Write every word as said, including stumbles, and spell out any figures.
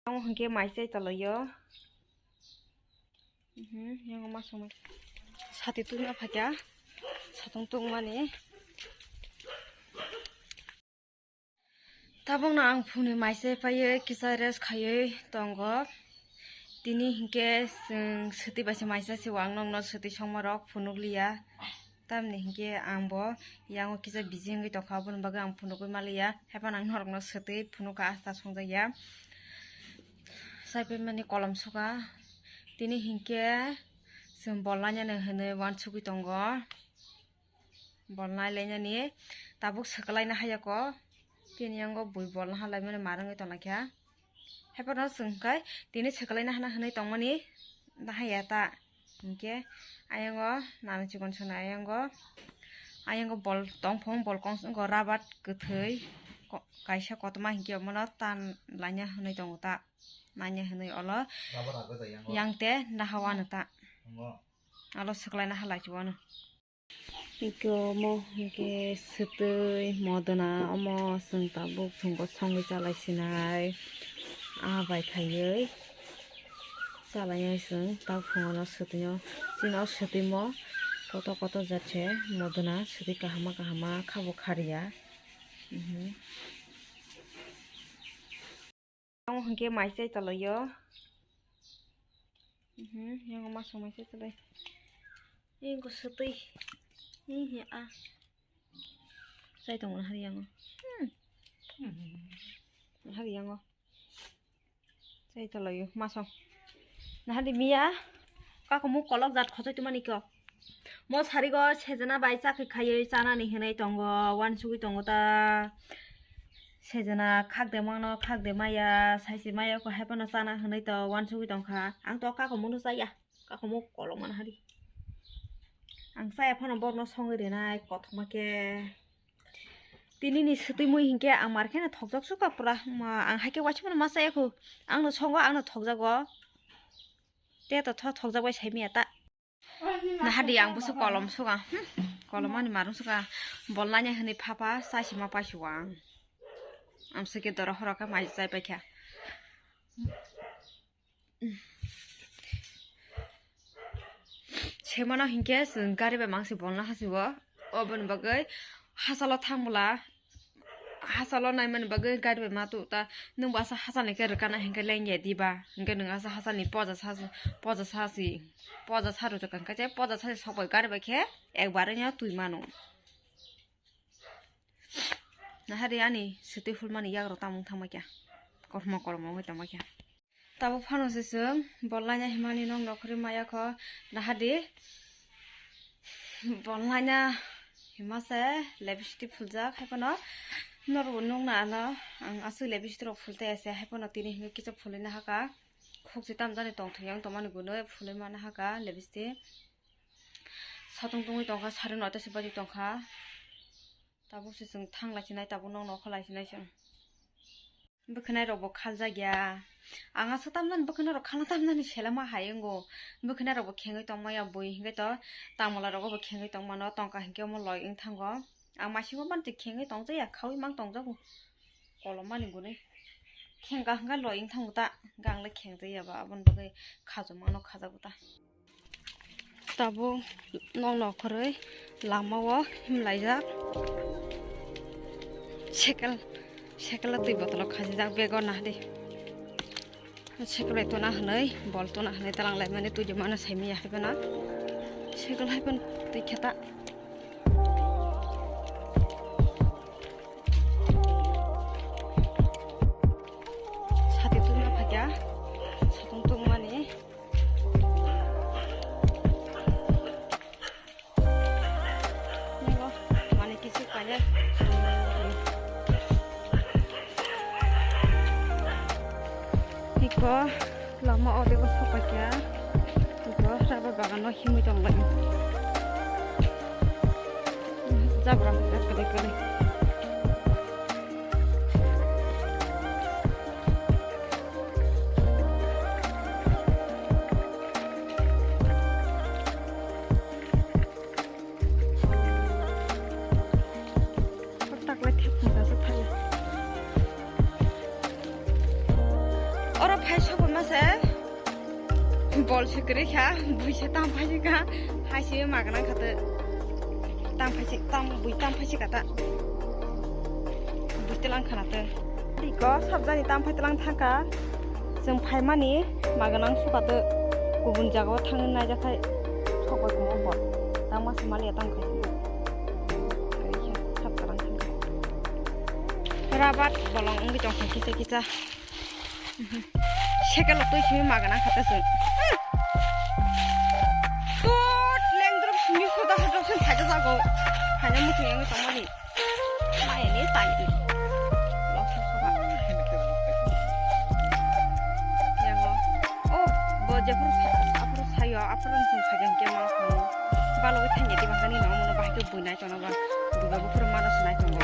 Omo hwnkhe mai chai toloio. Mhm, yango ma songmani. Sati tungma phaikha. Satung tungmani. Tabukno ang phunui mai chai phaiwi kisa rest khaiwi tongo. Tini hinkhe chwng swtwi bai se mai chai se, ang nokno swtwi songmarok phunukliya. Tamni hinkhe ang bo yango kisa busy wngwi tongkha, aboni bagwi ang phunugwi maliya. Haiphano ang norokno swtwi phunukha, asta songjakya. Chaipaimani kolom sukha. Tini hinkhe chwng bol lainani hinwi uansugwi tongo. Bol nai lainani tabuk swkwlaina hayako. Tini yango bui bol naha laimani mar wngwi tonglaikha. Haiphano chwng khe tini swkwlaina hana hinwi tongmani nahaya ta. Hinkhe ayango nana chikon swnai ayango, ayango bol tongphong, bol kong wngkha rabat kwthwi ko-, kaisa kotorma hinkhe omono tan laina hinwi tongo ta. Nanya hinwi olo yang te naha wano ta. Olo swkwlaina halai chuwano. Hinkhe omo hinkhe swtwi modona, omo chwng tabuk phungo songwi chalai sinai. Ah bai khaiwi chalai nai chwng tabuk phungo no swtwino. Chini o swtwimo koto koto jat se modona, swtwi kahama kahama khabo khariya. Mhm. Omo hinkhe mai chai toloio. Mhm, yango masong mai chai toloi. Yango swtwi. Hihi a. Chai tongo hari yango. Hmm. Hari yango. Chai toloio masong. Nahadi miya. Kakumuk kolok jat khosoi tongmani kok. Mo sarigo sejena bai chakhi khaiwi chanani hinwi tongo, uansugwi tongo ta. Sejena khakde mano, khakde maya, saisi maya kho haiphano chana hinwi to uansugwi tongkha. Ang to kakumukno chaya, kakumuk kolok mana hari. Ang chaya phano borokno songwi rinai kothoma khe. Tinini swtwi mui hinkhe ang mar kheno thokjak sukha pura. Ma, ang haikhe uansukmano ma chaya kho. Angno songo, angno thokjago. Te to tho thokjak bai sai maya ta. Nahadi ang busu kolom suga. Hmm. Kolom ani marung suga. Bol nanya hinwi phapha, saisi ma paisuwa ang. Amsike doro horo khe mai chai paikha. Semano hinkhe chwng gari bai mangsi bolna hasiwo. Oboni bagwi hachalo thangbola, hachalo naimani bagwi gari bai ma tuta. Nwng bo asa hachalni khe rwkana hinkhe lengya diba? Hinkhe nwng asa hachalni poja sa, poja sa si, poja sa rwjak hinkhe je poja sa si sok bai gari bai khe ekbar wngya twi mano. Nahari ani swtwi hulmani yagrok tamung thangma kya, kormo kormo wngwi tongma kya. Tabuk phano se chwng bol laina himani nok nokhorwi maya kho. Nahadi bol laina hima se lipstick phuljak, haiphano norok nukna ano ang aswk lipstick rok phul tei se, haiphano tini hinwi kisa phulwi nahaka. Khukchi tamjani tongthwi ang tongmani gwnwi phulwi ma nahaka lipstick. Satung tungwi tongkha, sari noita se bajwi tongkha. Tabuk se chwng thang lai sinai, tabuk nok nokha lai sinai chwng. Bwkhwnai rok bo khaljak ya. Ang aswk tamjani bwkhwnai rok khalna tamjani selema hai wngo. Bwkhwnai rok bo khengwi tongma ya bui hinkhe to, tamula rogo bo khengwi tongmano, tongkha hinkhe omo loi wng thango. Ang maisingo bantwi khengwi tongja ya, khaui mang tongjago. Kolom mani gwnwi. Khengkha hwnkhe loi wng thango ta, hinkhe ang le khengja ya ba, aboni bagwi khajak mano khajago ta. Tabuk nok nokhorwi lamao himlaijak. Cycle, cycle o twi botolo khasijak bego nahadi. Cycle bai tuna hwnwi, bol tuna hwnwi talang laimani twi jemano saimanya hai phano. Cycle hai phano twi kheta. Sati tungna phaikha, satung tungmani. Niko, mani kisi kanya. Niko, lama o debo sopaikha. Niko, rubber bagan no himui tong lai. Jabra, jabra kali kali. Taklai thep thangsa se thaya. Oro Phai sokma se bol se kwrwi kha, bui se tam phai kha, hai se magana kha tei tam phai se, tam bui tam phai se kata. Bui telang khana tei. Iko sabjani tam phai telang thangka. Chwng phaimani maganang sukato kubun jagao thangwi naijakhai sokbai kumo bo. Tangma se maliya tang khai. Rabat bolong wngwi tong khai kisa kisa. Sekelo twi simi maganang khata chwng. Kot lengdrop simi hoda hoda se phaida jago. Phaina muchung wngwi tongmani. Mayani tani. Lok soksoka. Yango. Oh, bo jephuru sa-, aphuru sayo, aphuru song sayo hingke ma song. Balo thangya di bahani no, mono bahai ke bui nai tono ba. Buba buphuru mano sinai tongo.